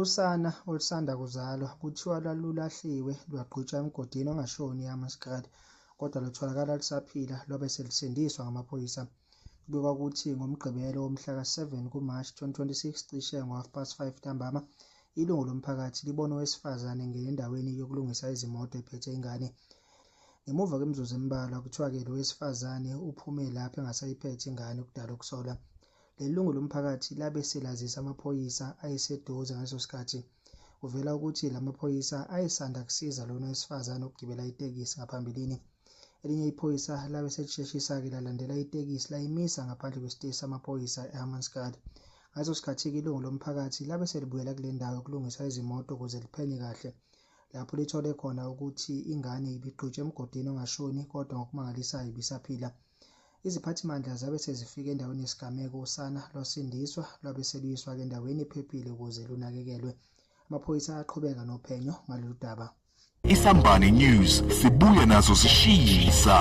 Usana olusanda kuzalwa kuthiwa lwalulahliwe lwagqitshwa emgodini ongashoni eHammanskraal kodwa lutholakala lusaphila lwabe selusindiswa ngamaphoyisa. Kubikwa ukuthi ngoMgqibelo womhlaka-7 kuMashi 2026 cishe ngo-5:30 ntambama, ilungu lomphakathi libone owesifazane engena endaweni yokulungisa izimoto ephethe ingane. Ngemuva kwemizuzu embalwa kuthiwa-ke lo wesifazane uphume lapho engasayiphethe ingane okudala ukusola. Leli lungu lomphakathi labe selazisa amaphoyisa ayeseduze ngaleso sikhathi. Kuvela ukuthi la maphoyisa ayesanda kusiza lona wesifazane ukugibela itekisi ngaphambilini. Elinye iphoyisa labe selisheshisa-ke lalandela itekisi layimisa ngaphandle kwesiteshi samaphoyisa eHammanskraal. Ngaleso sikhathi-ke ilungu lomphakathi labe selibuyela kule ndawo yokulungisa izimoto ukuze liphenye kahle. Lapho lithole khona ukuthi ingane ibigqitshwe emgodini ongashoni kodwa ngokumangalisayo ibisaphila. Iziphathimandla zabe sezifika endaweni yesigameko usana lwasindiswa lwabe seluyiswa-ke endaweni ephephile ukuze lunakekelwe. Amaphoyisa aqhubeka nophenyo ngalolu daba. Isambane News sibuya nazo zishisa.